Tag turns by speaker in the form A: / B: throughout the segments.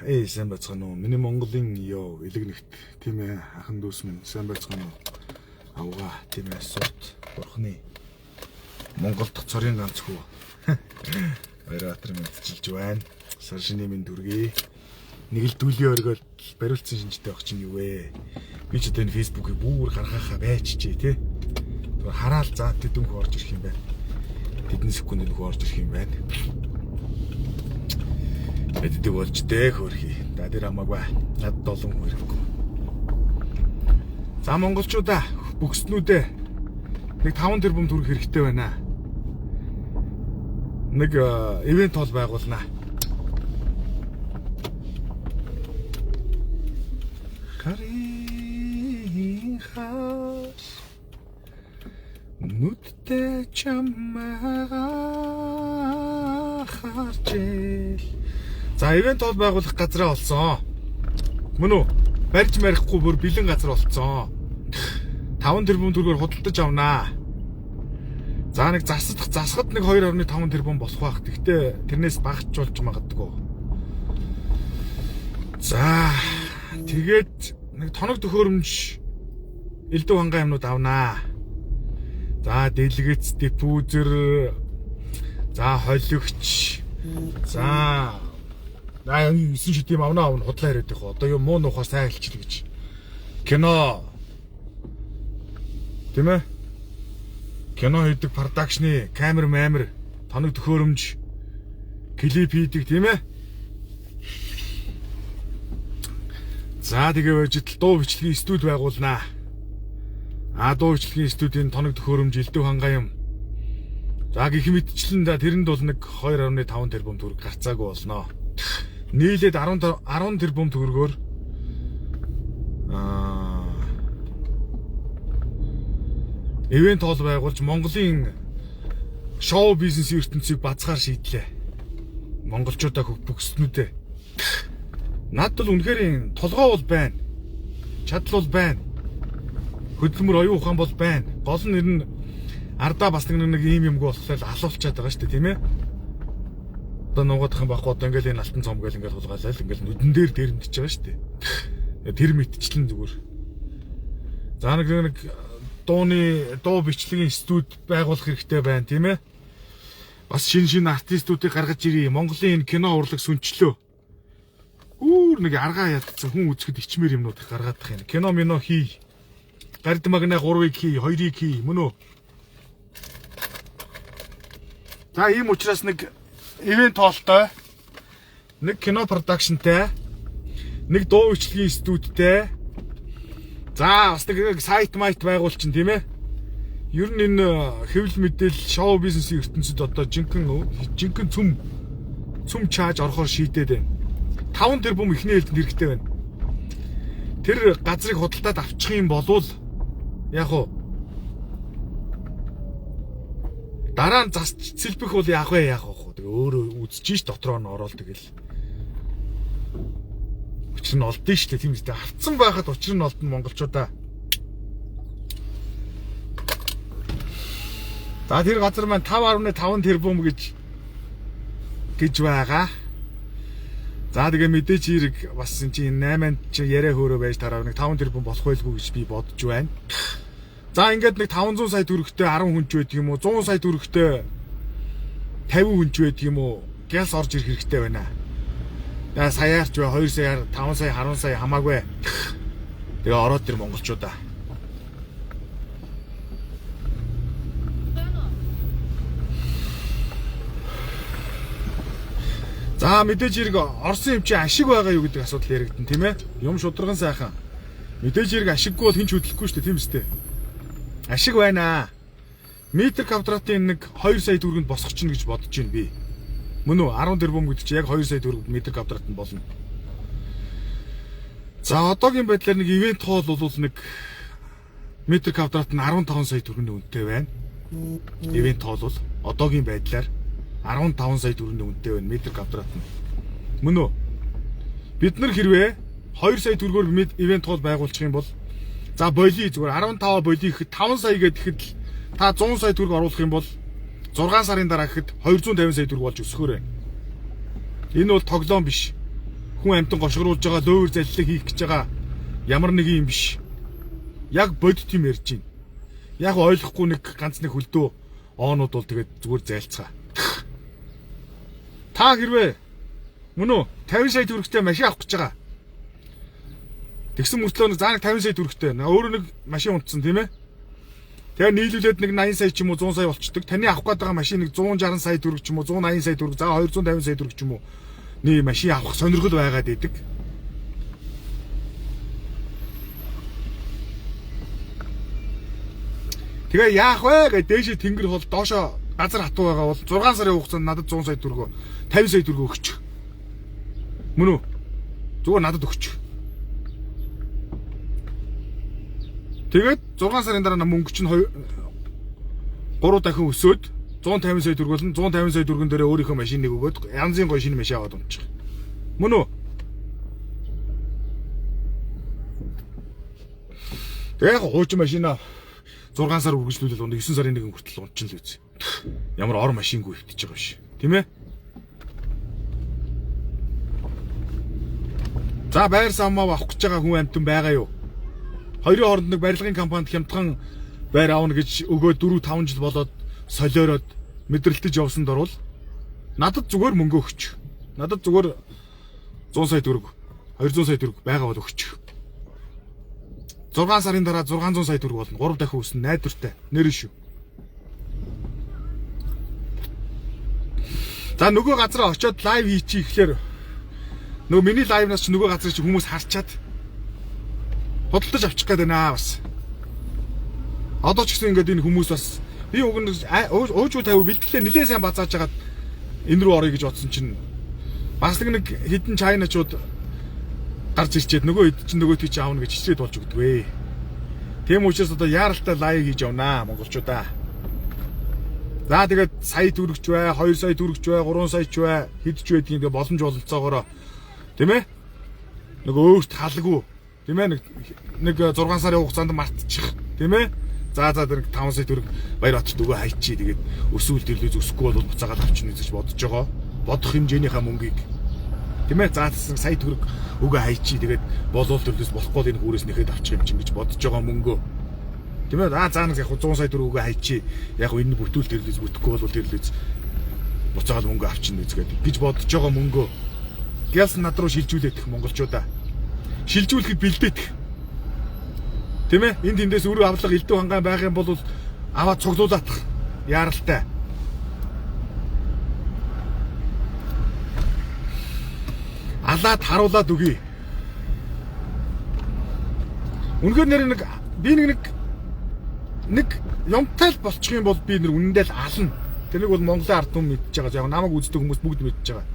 A: Эй, сайн байцгаана уу? Миний Монголын ёо элэг нэгт, тийм ээ, ахын дүүс минь, сайн байцгаана уу? Авгаа, тийм ээ, сурт бурхны Монгол дахь цорын ганц хүү. Баяр мэдчилж байна. Сар шинийн минь дүргий. Нэг л дүлийн оргиод бариулсан шинжтэй байх чинь юу вэ? Би ч одоо энэ фэйсбүүкийг бүр гаргахаа байчжээ тий. Тэр хараал заа тэдэн хүү орж ирэх юм байна. Тэдэн секундэд хүү орж ирэх юм байна. Эддэг болж дээ хөөрхий. За тэр хамаагүй. Надад олон хүн хэрэггүй. За монголчуудаа, бөгснүүдээ нэг 5 тэрбум төгрөг хэрэгтэй байна. Нэг ивент хол байгуулнаа. Харын хас нүдтэй чамайгаа харчил. За ивент хол байгуулах газраа олсон. Мөн үү? Барьж марихгүй бүр бэлэн газар олцсон. 5 тэрбум төгрөгөөр худалдаж авнаа. За нэг засахад нэг 2.5 тэрбум болох байх. Гэхдээ тэрнээс багч болж магадгүй. За тэгээд нэг тоног төхөөрөмж, элдв хангаа юмнууд авнаа. За дэлгэц, диффузер, за холигч, за 9 шид юм авнаа авна, худлаа яриад байх. Одоо юм муу нуухаар сайн хэлчихлээ гэж. Кино, тийм ээ? Кино хийдэг production ы камер мамер, тоног төхөөрөмж, клип хийдэг, тийм ээ? За тэгээ байж итл дуу бичлэгийн студи байгуулнаа. А дуу бичлэгийн студийн тоног төхөөрөмж, элдв хангаа юм. За гэх мэтчлэн да тэрэнд бол нэг 2.5 тэрбум төгрөг гарцаагүй болноо. Нийлээд 10 тэрбум төгрөгөөр ивент хол байгуулж Монголын шоу бизнесийн ертөнцийг базгаар шийдлээ. Монголчуудаа бөгснүүдээ. Над бол үнэхээр толгой бол байна. Чадал бол байна. Хөдөлмөр, оюун ухаан бол байна. Гол нь ер нь ардаа бас нэг ийм юмгүй болохоор алуулчаад байгаа шүү дээ, тийм ээ. Одоо нуугаадах юм байхгүй, одоо ингээл энэ алтан цом гээл ингээл хулгайлал ингээл нүдэн дээр дээрэмдэж байгаа шүү дээ. Тэр мэтчлэн зүгээр. За нэг дууны дуу бичлэгийн студи байгуулах хэрэгтэй байна, тийм ээ. Бас шинэ артистуудыг гаргаж ирье. Монголын энэ кино урлаг сүнчлөө. Үүр нэг аргаа ядцсан хүн үзэхэд ичмэр юмнууд их гаргаадах юм. Кино мино хий. Гард магна 3-ыг хий, 2-ыг хий, мөн үү? За ийм учраас нэг ивент хоолтой, нэг кино production тай, нэг дуу бичлэгийн студитэй. За бас нэг сайт майт байгуулчин, тийм ээ. Ер нь энэ хэвлэл мэдээлэл, шоу бизнесийн ертөнцид одоо жинхэнэ цөм чааж орохоор шийдээд байна. 5 тэрбум эхний ээлжинд хэрэгтэй байна. Тэр газрыг худалдаад авчих юм болвол яг уу дараа нь засч сэлбэх бол яах вэ, яах вэ? Тэгээ өөрөө үзэж ш дотроо нь ороод тэгэл учир нь олдсон шүү дээ, тийм үстэй. Авцсан байхад учир нь олдно монголчуудаа. За тэр газар маань 5.5 тэрбум гэж байгаа. За тэгээ мэдээч хэрэг бас энэ чинь 8-нд чинь яриа хөөрөө байж тараа нэг 5 тэрбум болох байлгүй гэж би бодож байна. За ингээд нэг 500 сая төгрөгтэй 10 хүн ч байдаг юм уу, 100 сая төгрөгтэй 50 хүн ч байдаг юм уу, гялс орж ирэх хэрэгтэй байна. За саяарч бай, 2 саяар, 5 сая, 10 сая хамаагүй. Тэгээ ороод ир монголчуудаа. За мэдээж хэрэг орсон юм чи ашиг байгаа юу гэдэг асуудал яригдана, тийм ээ? Юм шударган сайхан. Мэдээж хэрэг ашиггүй бол хэн ч хөдлөхгүй шүү дээ, тийм үстэй. Ашиг байна. Метр квадратын нэг 2 сая төгрөгөнд босгочихно гэж бодож байна би. Мөн үү? 10 тэрбум гэдэг чинь яг 2 сая төгрөг метр квадрат нь болно. За одоогийн байдлаар нэг ивент хоол бол нэг метр квадрат нь 15 сая төгрөгийн үнэтэй байна. Ивент хоол бол одоогийн байдлаар 15 сая төгрөгийн үнэтэй байна метр квадрат нь. Мөн үү? Бид нар хэрвээ 2 сая төгрөгөөр ивент хоол байгуулчих юм бол за боли зүгээр 15 боли гэхэд 5 сая гэхэд л та 100 сая төгрөг оруулах юм бол 6 сарын дараа гэхэд 250 сая төгрөг болж өсөхөр байна. Энэ бол тоглоом биш. Хүн амьтан гошгоруулж байгаа, лөөвөр заллиг хийх гэж байгаа ямар нэгэн юм биш. Яг бодит юм ярьж байна. Яг ойлгохгүй нэг ганц нэг хөлдөө оонууд бол тэгээд зүгээр зайлцгаа. Та хэрвээ мөн үү 50 сая төгрөгтэй машин авах гэж байгаа. Тэгсэн мөртлөө нэг заа нэг 50 сая төгрөгтэй. Өөрөө нэг машин унтсан тийм ээ. Тэгээ нийлүүлээд нэг 80 сая ч юм уу 100 сая болчдөг. Таны авах гээд байгаа машин нэг 160 сая төгрөг ч юм уу 180 сая төгрөг, за 250 сая төгрөг ч юм уу нэг машин авах сонирхол байгаад идэг. Тэгээ яах вэ гэж дээшээ тэнгэр хол доошоо газар хатуу байгаа бол 6 сарын хугацаанд надад 100 сая төгрөгөө 50 сая төгрөгөө өгч. Мөн үү? Зүгээр надад өгч. Тэгээд 6 сарын дараа мөнгө чинь 3 дахин өсөөд 150 сая төгрөг болно. 150 сая төгрөгөн дээрээ өөрийнхөө машиныг өгөөд янзын гоё шинэ машин аваад унчих. Мөн үү? Тэгээ яг хуучин машина 6 сар үргэлжлүүлэл унд 9 сарын 1 хүртэл унчин л үз. Ямар ор машингүй хөвтөж байгаа биш. Тийм ээ? За байр самаа авах гэж байгаа хүн амьтан байгаа юу? Хоёрын хооронд нэг барилгын компанид хямдхан байр авна гэж өгөө 4 5 жил болоод солиороод мэдрэлтэж явсан дорвол надад зүгээр мөнгө өгч. Надад зүгээр 100 сая төгрөг, 200 сая төгрөг байгаа бол өгч. 6 сарын дараа 600 сая төгрөг болно. 3 дахин өснө найдвартай. Нэр шүү. За нөгөө газараа очиод live хийчих гэхээр нөгөө миний live -наас чи нөгөө газрыг чи хүмүүс харчаад худалдаж авчих гээд байна бас. Одоо ч гэсэн ингээд энэ хүмүүс бас би уг нь уужуу тавь бэлтгэлээ нэлээд сайн базааж хагаад энэ рүү орё гэж бодсон чинь бас нэг хідэн чайначууд гарч ирчээд нөгөө хэд чинь нөгөө тий чи аавна гэж хичрээд болж өгдөгвэ. Тийм учраас одоо яаралтай live хийж явнаа монголчуудаа. За тэгээд сая төгрөгч бай, 2 сая төгрөгч бай, 3 сая ч бай, хэд ч байдгийг ингээ боломж бололцоогоороо тийм ээ. Нөгөө өөрт халгүй тийм ээ нэг 6 сарын хугацаанд мартчих тийм ээ. За тэр 5 сая төгрөг Баяр батарт өгөө хайчи тэгээд өсвөл төрлөөс өсөхгүй бол буцаагаад авчна гэж бодож байгаа. Бодох хэмжээнийхээ мөнгийг тийм ээ. За тэсэн сая төгрөг өгөө хайчи тэгээд болвол төрлөөс болохгүй бол энэ хүүрээс нэхэд авчих юм чинь гэж бодож байгаа мөнгөө. Тийм ээ. За нэг яг 100 сая төгрөг өгөө хайчи яг энэ бүтүүл төрлөөс бүтэхгүй бол төрлөөс буцаагаад мөнгө авчна гэж бодож байгаа мөнгөө. Гялс над руу шилжүүлээд их монголчуудаа. Шилжүүлэхэд бэлдээдэх. Тийм ээ. Энэ тэндээс өрөө авлага элдв хангаан байх юм бол аваад цуглуулаадах. Яаралтай. Алаад харуулад өгье. Үнэхээр нэр нэг би нэг юмтай л болчих юм бол би нэр үнэндээ л ална. Тэрнийг бол Монголын ард түмэн мэдж байгаа. Яг намайг үздэг хүмүүс бүгд мэдж байгаа.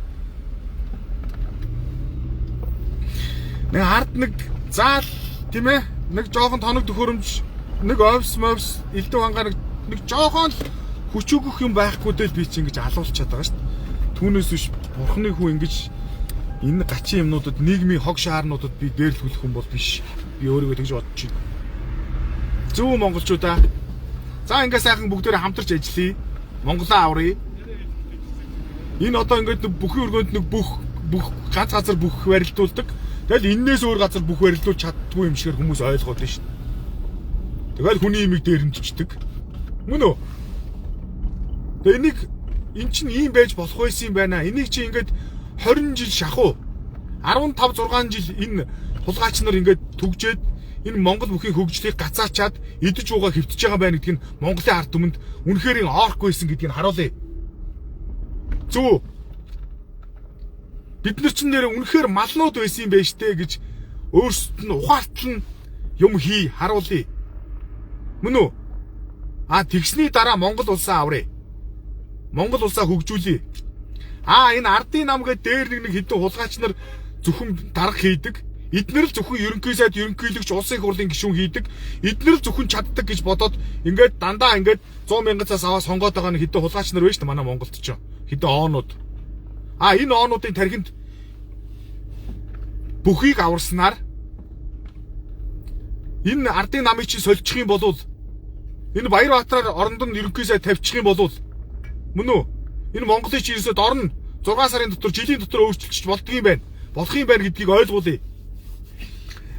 A: Нэг ард нэг заал тийм ээ нэг жоохон тоног төхөөрөмж нэг овс мовс элдв хангаа нэг жоохон л хүч өгөх юм байхгүй дээр би чи ингэж алуулчихад байгаа шүү дээ. Түүнээс биш бурхны хүү ингэж энэ гачин юмнуудад нийгмийн хог шаарнуудад би дээрлэхүүлэх хүн бол биш. Би өөрийгөө тэгж бодож байна. Зөв монголчуудаа. За ингээ сайхан бүгдээрээ хамтарч ажиллая. Монголоо аврая. Энэ одоо ингээд бүхэн өргөнд нэг бүх ганц газар бүх барилдуулдаг. Тэгэл энээс өөр газар бүх барилдуулж чаддгүй юм шигээр хүмүүс ойлгоод байна шүү дээ. Тэгэл хүний имийг дээрэмдчихдэг. Мөн үү? Тэгээ энийг эн чинь ийм байж болох байсан юм байна. Энийг чи ингээд 20 жил шахуу 15 6 жил энэ хулгайч нар ингээд түгжээд энэ Монгол бүхийн хөгжлийг гацаачаад идэж уугаа хэвтэж байгаа байна гэдг нь Монголын ард түмэнд үнэхээр орох байсан гэдгийг харуулъя. Зөв. Бид нар ч нэр үнэхээр малнууд байсан юм байна штэ гэж өөрсдөд нь ухаартал нь юм хий харуулъя. Мөн үү? А тэгсний дараа Монгол улсаа аврая. Монгол улсаа хөгжүүлье. А энэ ардын нам гэдэг дээр нэг хэдэн хулгайч нар зөвхөн дарга хийдэг. Эднэр л зөвхөн ерөнхий сайд, ерөнхийлөгч, улсын их хурлын гишүүн хийдэг. Эднэр л зөвхөн чаддаг гэж бодоод ингээд дандаа ингээд 100 мянган цаас аваа сонгоод байгаа нэг хэдэн хулгайч нар байна шүү дээ манай Монголд ч. Хэдэн оонууд. А энэ оонуудын тархинд бүхийг аварснаар энэ ардын намыг чи сольчих юм бол энэ Баяр-Баатараар оронд нь ерөнхий сайд тавьчих юм бол мөн үү? Энэ Монголыг чи ерөөсөө дорно 6 сарын дотор жилийн дотор өөрчилчих болдго юм байна. Болох юм байна гэдгийг ойлгуулъя.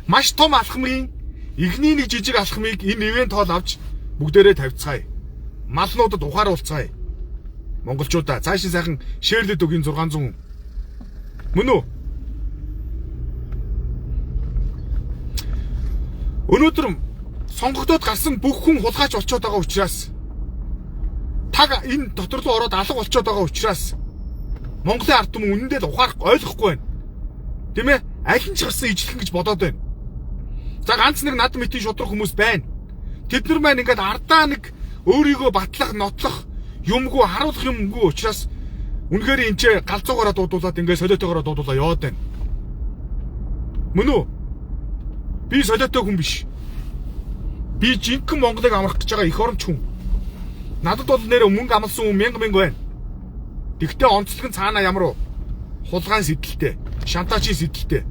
A: Маш том алхмын эхний нэг жижиг алхмыг энэ ивент хоол авч бүгдээрээ тавьцгаая. Малнуудад ухааруулцгаая. Монголчуудаа цаашин сайхан шеэрлээд өгийн 600. Мөн үү? Өнөөдөр сонгогдоод гарсан бүх хүн хулгайч болчиход байгаа учраас таг энэ дотор руу ороод алга болчиход байгаа учраас Монголын ард түмэн үнэндээ л ухаарах ойлгохгүй байна. Тийм ээ? Аль нь ч гарсан ижлэхэн гэж бодоод байна. За ганц нэг над мэтийн шудраг хүмүүс байна. Тэд нар маань ингээд ардаа нэг өөрийгөө батлах, нотлох юмгүй, харуулах юмгүй учраас үнэхээр энэ ч галзуугаараа дуудуулаад ингээд солиотойгоороо дуудуулаа яваад байна. Мөн үү? Би солиотой хүн биш. Би жинхэнэ Монголыг амрах гэж байгаа эх оронч хүн. Надад бол нэр мөнгө амлсан хүн мянга мянга байна. Тэгтээ онцлог нь цаанаа ямар вэ? Хулгайн сэдэлтэй, шантаачийн сэдэлтэй.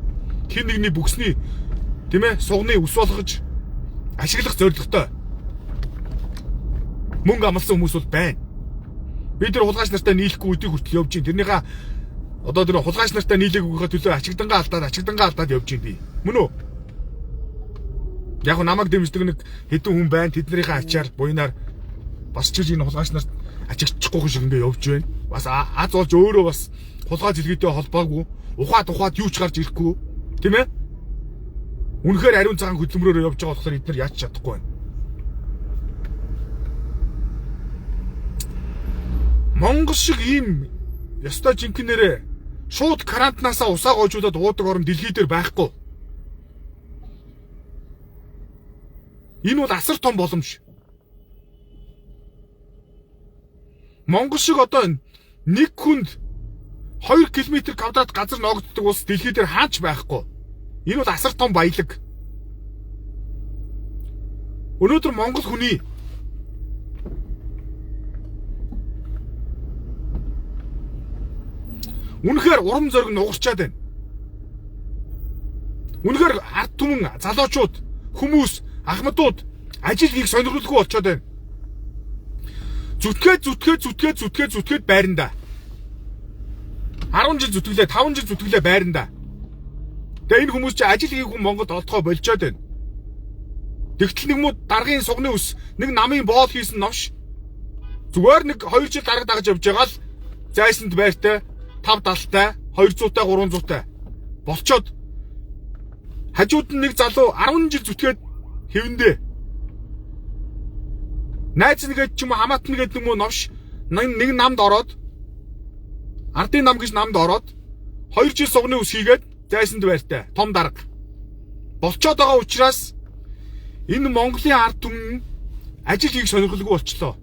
A: Хин нэгний бүксний тийм ээ сугны ус болгож ашиглах зорилготой мөнгө амлсан хүмүүс бол байна. Би тэр хулгайч нартай нийлэхгүй өдийг хүртэл явж байна. Тэрнийхээ одоо тэр хулгайч нартай нийлээгүйгээ төлөө ачигдангаа алдаад явж байна би. Мөн үү? Яг намайг дэмждэг нэг хэдэн хүн байна. Тэднийхээ ачаар буйнаар бас ч энэ хулгайч нарт ачигдчихгүй шиг ингээ явж байна. Бас аз болж өөрөө бас хулгай зэлгээтэй холбоогүй ухаад юу ч гарч ирэхгүй тийм ээ. Үнэхээр ариун цагаан хөдөлмөрөөр явж байгаа болохоор эдгээр яаж чадахгүй байна. Монгол шиг ийм ёстой жинкнэрээ шууд карантинаасаа усаа гоожуулаад уудаг орон дэлхий дээр байхгүй. Энэ бол асар том боломж. Монгол шиг одоо нэг хүнд 2 км квадрат газар ноогддог улс дэлхий дээр хаач байхгүй. Энэ бол асар том баялаг. Өнөөдөр Монгол хүний үнэхээр урам зориг нугарчаад байна. Үнэхээр ард түмэн, залуучууд, хүмүүс, ахмадууд ажил хийх сонирхолгүй болчиход байна. Зүтгээд байранда. 10 жил зүтгэлээ, 5 жил зүтгэлээ байранда. Тэгээ энэ хүмүүс чи ажил хийх хүн Монголд олдохоо болжоод байна. Тэгтэл нэг муу даргын сугны ус, нэг намын боол хийсэн новш. Зүгээр нэг 2 жил дарга дагаж явж байгаа л зайсанд байртай, 5 70-тай, 200-тай, 300-тай болчоод хажууд нь нэг залуу 10 жил зүтгээд хэвэндээ. Найз нэгэд ч юм уу хамаат нэгэд юм уу новш нэг намд ороод ардын нам гэж намд ороод 2 жил сугны ус хийгээд зайсанд байртай том дарга болчоод байгаа учраас энэ Монголын ард түмэн ажил хийх сонирхолгүй болчлоо.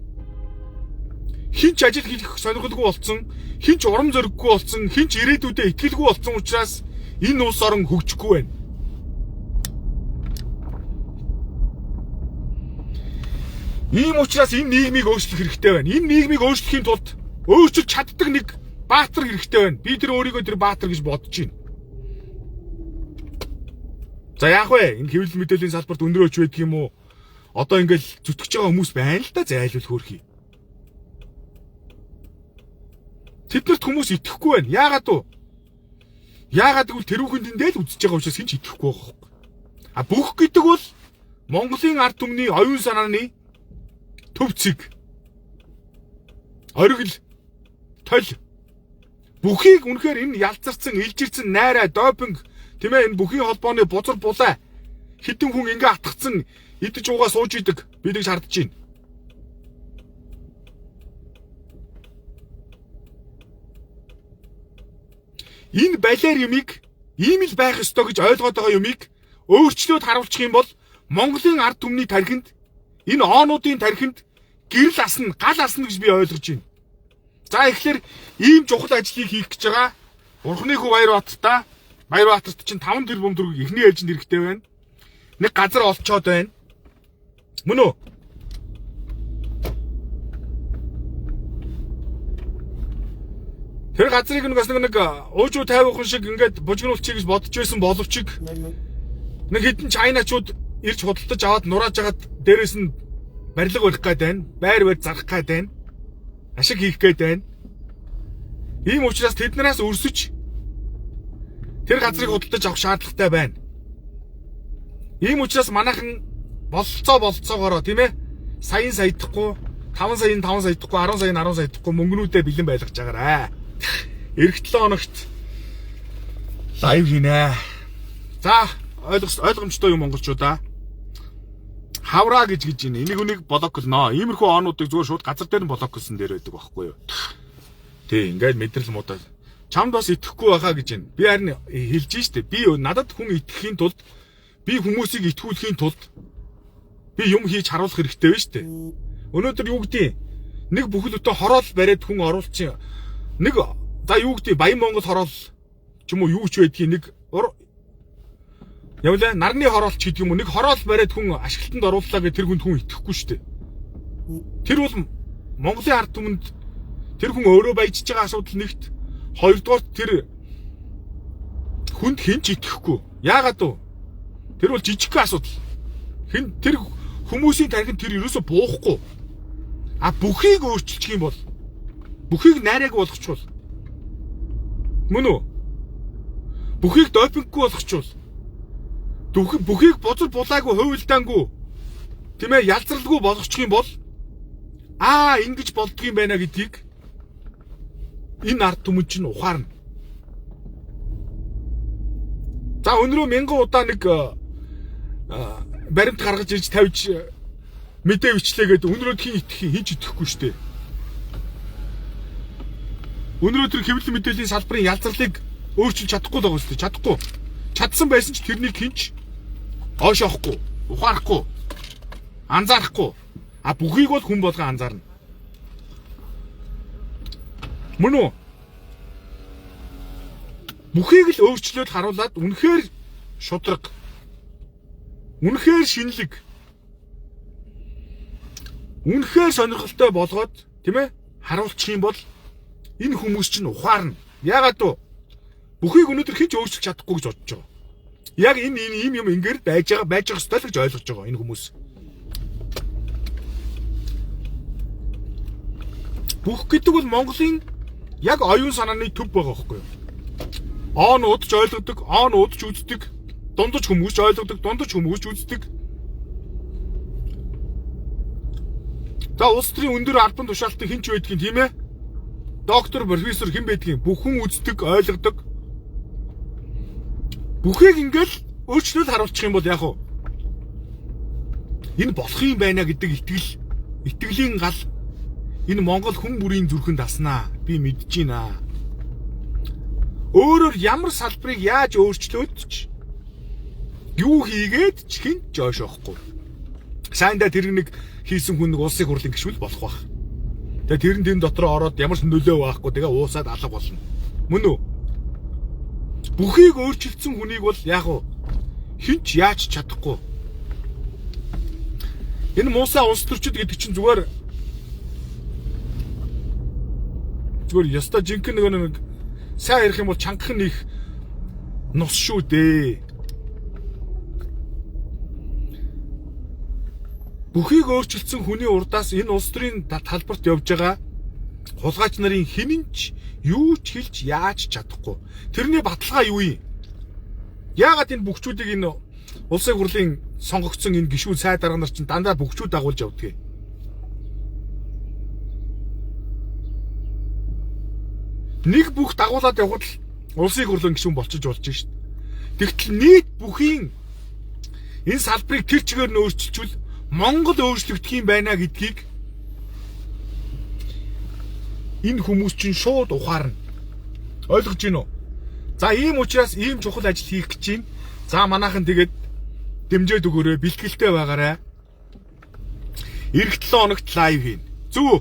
A: Хинч ажил хийх сонирхолгүй болсон, хинч урам зориггүй болсон, хинч ирээдүйдээ итгэлгүй болсон учраас энэ улс орон хөгжихгүй байна. Ийм учраас энэ нийгмийг өөрчлөх хэрэгтэй байна. Энэ нийгмийг өөрчлөхийн тулд өөрчилж чаддаг нэг баатар хэрэгтэй байна. Би тэр өөрийгөө тэр баатар гэж бодож байна. За яах вэ? Энэ хэвлэл мэдээллийн салбарт өндөр өч байдаг юм уу? Одоо ингээл зүтгэж байгаа хүмүүс байна л да, зайлуул хөөрхий. Тэднэрт хүмүүс итгэхгүй байна. Яагаад вэ? Яагаад гэвэл тэрүүхэн дэндээ л үзэж байгаа учраас хинч итгэхгүй байгаа байхгүй. А бүх гэдэг бол Монголын ард түмний оюун санааны төв цэг, оргил, толь бүхийг үнэхээр энэ ялзарсан, илжирсэн найраа, допинг тийм ээ энэ бүхийн холбооны бузар булаа хитэн хүн ингээ атгцсан идэж уугаа сууж идэг би тэгж хардж байна. Энэ балиар юмыг ийм л байх ёстой гэж ойлгоод байгаа юмыг өөрчлөөд харуулчих юм бол Монголын ард түмний тархинд энэ оонуудын тархинд гэрэл асна, гал асна гэж би ойлгож байна. За тэгэхээр ийм чухал ажлыг хийх гэж байгаа Бурхны хүү Баярбаатартай Баярбаатарт чинь 5 тэрбум төгрөг эхний ээлжинд хэрэгтэй байна. Нэг газар олцоод байна. Мөн үү? Тэр газрыг нэг бас нэг уужуу 50 хүн шиг ингээд бужигнуулчих гэж бодож байсан боловч нэг хэдэн чайначууд ирж худалдаж аваад нурааж агаад дээрээс нь барилга барих гээд байна. Байр барь зарах гээд байна. Ашиг хийх гээд байна. Ийм учраас тэднээс өрсөж Тэр газрыг худалдаж авах шаардлагатай байна. Ийм учраас манайхан бололцоогоороо тийм ээ саяын саядахгүй 5 саяын 5 саядахгүй 10 саяын 10 саядахгүй мөнгнүүдээ бэлэн байлгаж байгаарай. Ирэх 7 хоногт live хийнэ. За ойлгомжтой юм монголчуудаа. Хавраа гэж гэж байна. Энийг үнийг block лно. Иймэрхүү оонуудыг зүгээр шууд газар дээр нь block лсон дээр байдаг байхгүй юу? Тий, ингээд мэдрэл муудаа. Чамд бас итгэхгүй байхаа гэж байна. Би харин хэлж штэ. Би надад хүн итгэхийн тулд би хүмүүсийг итгүүлэхийн тулд би юм хийж харуулах хэрэгтэй байна штэ. Өнөөдөр юу гэдгийг нэг бүхэл бүтэн хороол бариад хүн оруулчин. Нэг за юу гэдгийг Баян Монгол хороол ч юм уу юу ч байдгийг нэг явлаа нарны хороолч гэдэг юм уу нэг хороол бариад хүн ашиглалтанд орууллаа гэх тэр хүнд хүн итгэхгүй шүү дээ. Тэр бол Монголын ард түмэнд тэр хүн өөрөө баяжж байгаа асуудал нэгт, хоёрдугаар тэр хүнд хэн ч итгэхгүй. Яагаад вэ? Тэр бол жижигхэн асуудал. Хэн тэр хүмүүсийн тархинд тэр ерөөсө буухгүй. А бүхийг өөрчилчих юм бол бүхийг найраг болгочихвол мөн үү? Бүхийг допинггүй болгочихвол бүхийг бузар булаагүй хувилдаангүй тийм ээ ялзралгүй болгочих юм бол аа ингэж болдгийм байна гэдгийг энэ ард түмэн чинь ухаарна. За өнөрөө 1000 удаа нэг баримт гаргаж ирж тавьж мэдээ бичлээгээд өнөрөө хин итгэх хин ч итгэхгүй шүү дээ. Өнөрөө тэр хэвлэл мэдээллийн салбарын ялзралыг өөрчилж чадахгүй л байгаа шүү дээ. Чадахгүй. Чадсан байсан ч тэрнийг хинч ойшоохгүй, ухаарахгүй, анзаарахгүй. А бүхийг бол хүн болгон анзаарна. Мөн үү? Бүхийг л өөрчлөөд харуулад үнэхээр шудраг, үнэхээр шинэлэг, үнэхээр сонирхолтой болгоод тийм ээ харуулчих юм бол энэ хүмүүс чинь ухаарна. Яагаад вэ? Бүхийг өнөөдөр хэн ч өөрчилж чадахгүй гэж бодож байгаа. Яг энэ ийм юм ингээр байж байгаа ёстой л гэж ойлгож байгаа энэ хүмүүс. Бүх гэдэг бол Монголын яг оюун санааны төв байгаа байхгүй юу? Оонууд ч ойлгодог, оонууд ч үздэг, дундаж хүмүүс ч ойлгодог, дундаж хүмүүс ч үздэг. За улс төрийн өндөр албан тушаалтан хэн ч байдгийг тийм ээ? Доктор, профессор хэн байдгийг бүх хүн үздэг, ойлгодог. Бүхийг ингээл өөрчлөлт харуулчих юм бол яг уу энэ болох юм байна гэдэг итгэл, итгэлийн гал энэ Монгол хүн бүрийн зүрхэнд аснаа. Би мэдэж байна. Өөрөөр ямар салбарыг яаж өөрчлөөд ч юу хийгээд ч хэн ч ойшоохгүй. Сайндаа тэр нэг хийсэн хүн нэг улсын хурлын гишүүн болох байх. Тэгээ тэр нь тэн дотроо ороод ямар ч нөлөө байхгүй тэгээ уусаад алга болно. Мөн үү? Бүхийг өөрчилсөн хүнийг бол яг уу хэн ч яаж чадахгүй. Энэ муусаа улс төрчид гэдэг чинь зүгээр ёстой жинхэнэ нэг сайн ярих юм бол чангахан их нус шүү дээ. Бүхийг өөрчилсөн хүний урдаас энэ улс төрийн талбарт явж байгаа хулгайч нарын хинэн ч юу ч хэлж яаж чадахгүй. Тэрний баталгаа юу юм? Яагаад энэ бүхчүүдийг энэ улсын хурлын сонгогдсон энэ гишүүн сайд дарга нар чинь дандаа бүхчүүд дагуулж явдаг юм? Нэг бүх дагуулад явхад л улсын хурлын гишүүн болчих болж шít. Тэгтэл нийт бүхийн энэ салбарыг тэр чигээр нь өөрчилчүүл Монгол өөрчлөгдөх юм байна гэдгийг энэ хүмүүс чинь шууд ухаарна. Ойлгож байна уу? За ийм учраас ийм чухал ажил хийх гэж байна. За манайхан тэгээд дэмжиж өгөөрэй, бэлтгэлтэй байгаарай. Ирэх 7 хоногт live хийнэ. Зөв үү?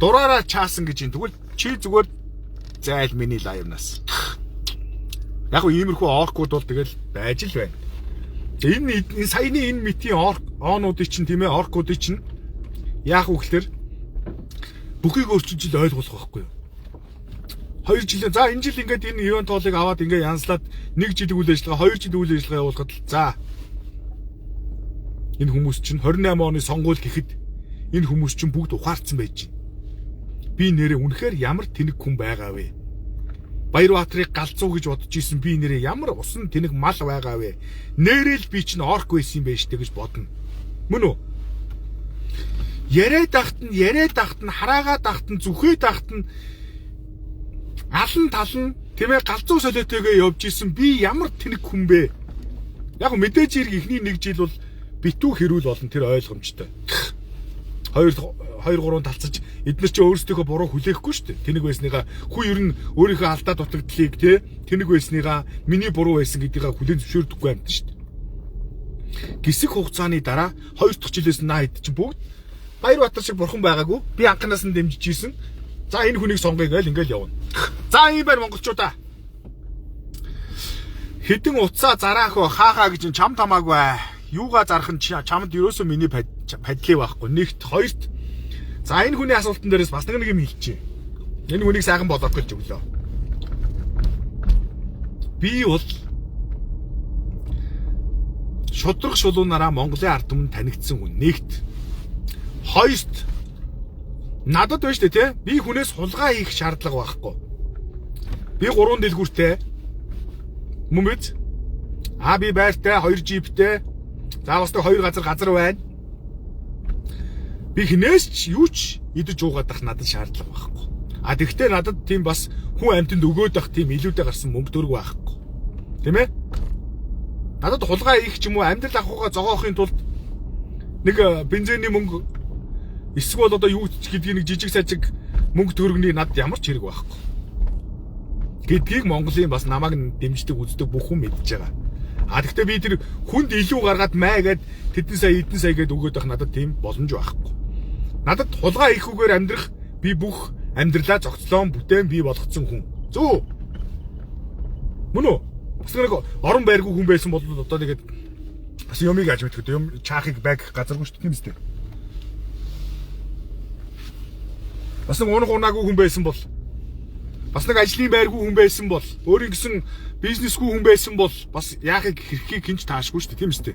A: Дураараа чаасан гэж юм. Тэгвэл чи зүгээр зайл миний live -наас. Яг гоо иймэрхүү оркууд бол тэгэл байж л байна. Энэ саяны энэ митийн оонуудыг чинь тийм ээ оркуудыг чинь яах вэ гэхээр бүхийг өөрчилж ил ойлгох байхгүй юу? 2 жилийн за энэ жил ингээд энэ ивент тоолыг аваад ингээд янзлаад 1 жил үйл ажиллагаа 2 жил үйл ажиллагаа явуулахад л за энэ хүмүүс чинь 28 оны сонгуул гэхэд энэ хүмүүс чинь бүгд ухаарсан байж байна. Би нэрээ үнэхээр ямар тэнэг хүн байгаа вэ? Баярбаатарыг галзуу гэж бодож исэн би нэрээ ямар усан тэнэг мал байгаа вэ? Нэрэл би чинь орк байсан юм байна штэ гэж бодно. Мөн үү? Яриад ахт нь, яриад ахт нь, хараагаад ахт нь, зүхээд ахт нь алан тал нь тийм ээ галзуу солиотойгоо явж исэн би ямар тэнэг хүн бэ? Яг мэдээж хэрэг эхний нэг жил бол битүү хэрүүл болно, тэр ойлгомжтой. 2 2 3 талцаж эднэр чи өөрсдийнхөө буруу хүлээхгүй шүү дээ. Тэнэг байсныгаа хүн ер нь өөрийнхөө алдаа дутагдлыг те тэнэг байсныгаа миний буруу байсан гэдгийг хүлээн зөвшөөрдөггүй амьд шүү дээ. Гисэг хугацааны дараа 2 дахь жилээс наа хэд чинь бүгд Баярбаатар шиг бурхан байгаагүй. Би анханаас нь дэмжиж исэн. За энэ хүнийг сонгоё гээл ингээл явна. За ийм байна монголчуудаа. Хэдэн утсаа зараах вэ? Хаахаа гэж чам тамаагүй. Юугаа зарах нь чамд ерөөсөө миний падлий байхгүй. Нэгт, хоёрт. За энэ хүний асуултан дээрээс бас нэг юм хэлчихье. Энэ хүнийг сайхан болоох гэж өглөө. Би бол шудраг шулуунаараа Монголын ард түмэнд танигдсан хүн. Нэгт. Хоёрт, надад байна шүү дээ, тий? Би хүнээс хулгай хийх шаардлага байхгүй. Би 3 дэлгүүртэй. Мөн биз? А би байртай, 2 жиптэй. За бас нэг 2 газар байна. Би хинээс ч юу ч идэж уугаад ах надад шаардлага байхгүй. А тэгвэл надад тийм бас хүн амьтанд өгөөд ах тийм илүүдээ гарсан мөнгө төгрөг байхгүй. Тийм ээ? Надад хулгай хийх ч юм уу амьдрал ахуйгаа зогоохын тулд нэг бензиний мөнгө эсвэл одоо юу ч гэдгийг нэг жижиг сажиг мөнгө төгрөгний надад ямар ч хэрэг байхгүй гэдгийг Монголын бас намайг дэмждэг үздэг бүх хүн мэдж байгаа. А тэгвэл би тэр хүнд илүү гаргаад маа гээд тэдэн сая эдэн сая гээд өгөөд байх надад тийм боломж байхгүй. Надад хулгай хийхүүгээр амьдрах би бүх амьдралаа зохицлон бүтээн бий болгоцсон хүн. Зөв. Мөн үү? Бас нэг орон байргүй хүн байсан бол одоо нэгэд бас юмыг аж мэддэг. Юм чаахыг байг газаргүй шүү дээ, тийм үстэй. Бас нэг унах унаагүй хүн байсан бол бас нэг ажлын байргүй хүн байсан бол өөрийн гэсэн бизнесгүй хүн байсан бол бас яахыг хэрхийг хинч таашгүй шүү дээ, тийм үстэй.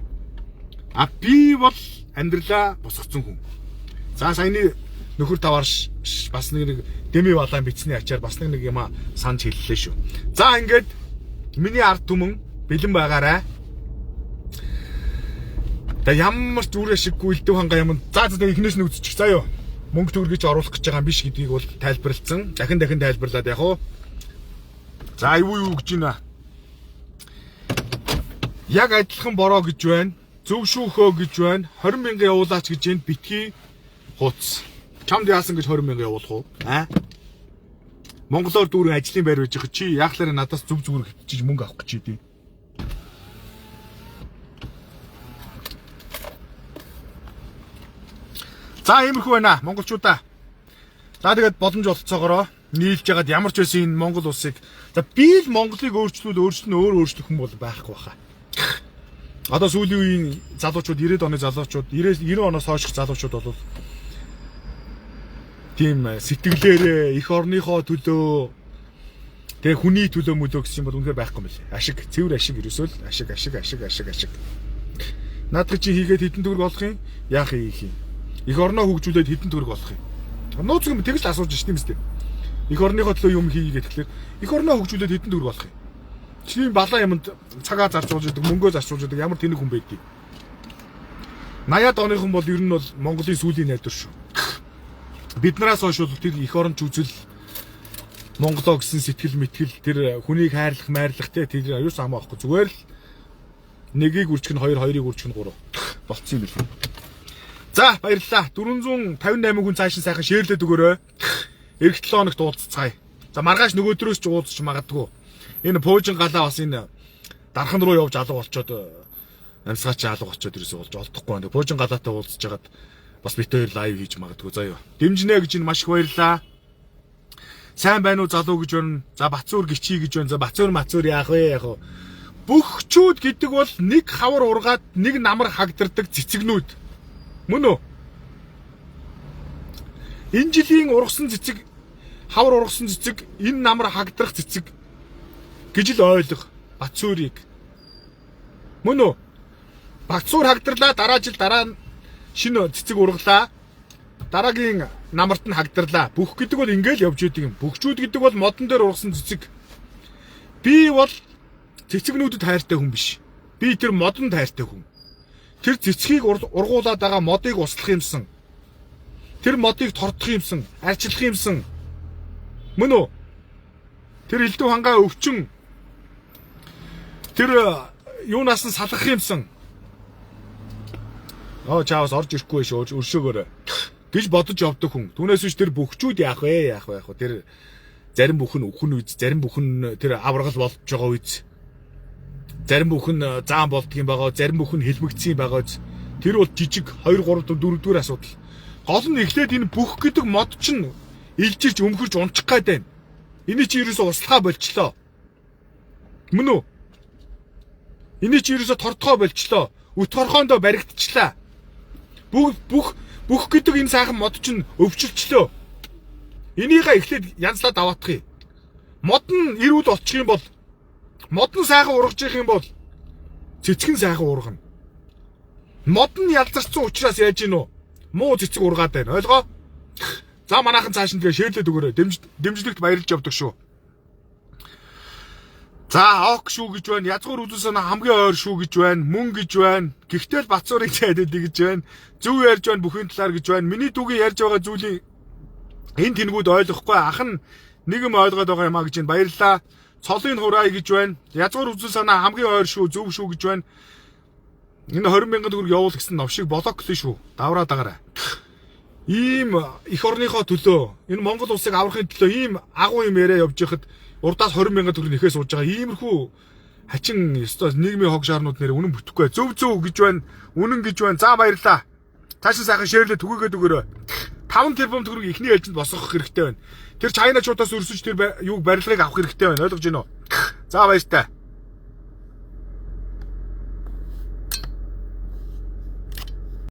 A: А би бол амьдралаа босгоцсон хүн. За саяны нөхөр таваар бас нэг дэми балаан бичсний ачаар бас нэг юма санаж хэллээ шүү. За ингээд миний ард түмэн бэлэн байгаарай. Да ямар ч үр ашиггүй элдв ханга юм. За за эхнээс нь үзчих заа юу. Мөнгө төгрөгч оруулах гэж байгаа юм биш гэдгийг бол тайлбарласан. Дахин дахин тайлбарлаад яг уу. За юу гэж байна. Яг адилхан бороо гэж байна. Зөв шүүхөө гэж байна. 20 мянган явуулаач гэж энэ битгий хууц. Чамд яасан гэж 20 мянган явуулах уу? Аа? Монголоор дүүрэн ажлын байр байж байгаа чи яахлаараа надаас зүг зүгээр хитчиж мөнгө авах гэж идэв. За иймэрхүү байна монголчуудаа. За тэгээд боломж олцоогоороо нийлж ягаад ямар ч байсан энэ Монгол улсыг за би л Монголыг өөрчлөвл өөрчлөн өөр өөрчлөх хүн бол байхгүй баха. Одоо сүүлийн үеийн залуучууд 90-ад оны залуучууд 90 оноос хойших залуучууд бол тийм сэтгэлээрээ эх орныхоо төлөө тэгээ хүний төлөө мөлөө гэсэн юм бол үнэхээр байхгүй юм билээ. Ашиг, цэвэр ашиг ерөөсөө л ашиг ашиг ашиг ашиг ашиг. Наадах чи хийгээд хэдэн төгрөг олох юм? Яах юм? Эх орноо хөгжүүлээд хэдэн төгрөг олох юм? Нууц юм тэгж л асууж шин тийм үстэй. Эх орныхоо төлөө юм хийгээд тэгэхээр эх орноо хөгжүүлээд хэдэн төгрөг олох юм? Чиний балаа юмд цагаа зарцуулж идэг, мөнгөө зарцуулж идэг ямар тэнэг хүн байдгийг. 80-ад оныхон бол ер нь бол Монголын сүүлийн найдвар шүү. Биднээс хойш бол тэр эх оронч үзэл Монголоо гэсэн сэтгэл мэтгэл тэр хүнийг хайрлах майрлах те тэр аюус хамаа байхгүй. Зүгээр л нэгийг үржих нь 2, хоёрыг үржих нь 3 болцсон юм билээ. За баярлалаа. 458 хүн цааш нь сайхан шеэрлээд өгөөрэй. Эх 7 хоногт уулзцгаая. За маргааш нөгөөдрөөс ч уулзч магадгүй. Энэ пуужин галаа бас энэ дархан руу явж алга болчоод амьсгаач алга болчоод ерөөсөө болж олдохгүй байна. Пуужин галаатай уулзж хагаад бас бит хоёр лайв хийж магадгүй заяа. Дэмжинэ гэж энэ маш их баярлалаа. Сайн байна уу залуу гэж байна. За Бацуур гिचий гэж байна. За Бацуур мацуур яах вэ яах вэ? Бөхчүүд гэдэг бол нэг хавар ургаад нэг намар хагдардаг цэцэгнүүд. Мөн үү? Энэ жилийн ургасан цэцэг, хавар ургасан цэцэг, энэ намар хагдрах цэцэг гэж л ойлго Бацуурыг. Мөн үү? Бацуур хагдарлаа, дараа жил дараа шинэ цэцэг ургалаа. Дараагийн намарт нь хагдарлаа. Бүх гэдэг бол ингээл явж идэг юм. Бөхчүүд гэдэг бол модон дээр ургасан цэцэг. Би бол цэцэгнүүдэд хайртай хүн биш. Би тэр модонд хайртай хүн. Тэр цэцгийг ургуулад байгаа модыг услах юмсан. Тэр модыг тордох юмсан, арчлах юмсан. Мөн үү? Тэр элдв хангаа өвчин тэр юунаас нь салгах юмсан. Оо чаавас орж ирэхгүй шүү, өршөөгөөрэй гэж бодож явдаг хүн. Түүнээс биш тэр бөхчүүд яах вэ? Яах вэ? Яах вэ? Тэр зарим бүхэн үхэн үз, зарим бүхэн тэр аваргал болж байгаа үз. Зарим бүхэн заан болдго юм байгаа, зарим бүхэн хэлмэгдсэн юм байгаа үз. Тэр бол жижиг 2 3 4 дөрөвдүгээр асуудал. Гол нь эхлээд энэ бүх гэдэг мод чинь илжирч өмхөрч унчих гээд байна. Эний чи ерөөсөө услахаа болчлоо. Мөн үү? Эний чи ерөөсөө тордохоо болчлоо. Өт хорхоондоо баригдчихлаа. Бүх бүх бүх гэдэг энэ сайхан мод чинь өвчилчлөө. Энийгээ эхлээд янзлаад аваадах юм. Мод нь эрүүл болчих юм бол, мод нь сайхан ургаж явах юм бол цэцгэн сайхан ургана. Мод нь ялзарсан учраас яаж гин үү? Муу цэцэг ургаад байна. Ойлгоо? За манайхан цааш нь тэгээ share лээд өгөөрэй. Дэмжлэгт баярлж явдаг шүү. За ok шүү гэж байна. Язгуур үзүүлсэн хамгийн ойр шүү гэж байна. Мөн гэж байна. Гэхдээ л Батцуурыг зайдаад гэж байна. Зөв ярьж байна бүхийн талаар гэж байна. Миний дүүгийн ярьж байгаа зүйлийн энэ тэнгүүд ойлгохгүй ах нь нэг юм ойлгоод байгаа юм а гэж байна. Баярлалаа. Цолын хураая гэж байна. Язгуур үзэл санаа хамгийн ойр шүү, зөв шүү гэж байна. Энэ 20 мянган төгрөг явуул гэсэн новшиг блоклоо шүү. Давраа дагаарай. Ийм эх орныхоо төлөө, энэ Монгол улсыг аврахын төлөө ийм агуу юм яриа явж байхад урдаас 20 мянган төгрөг нэхээ сууж байгаа иймэрхүү хачин ёстой нийгмийн хог шаарнууд нэр үнэн бүтэхгүй. Зөв зөв гэж байна. Үнэн гэж байна. За баярлалаа. Цааш нь сайхан share лээ түгээгээд өгөөрэй. 5 тэрбум төгрөг эхний ээлжинд босгох хэрэгтэй байна. Тэр China чуудаас өрсөж тэр юуг барилгыг авах хэрэгтэй байна. Ойлгож байна уу? За баяртай.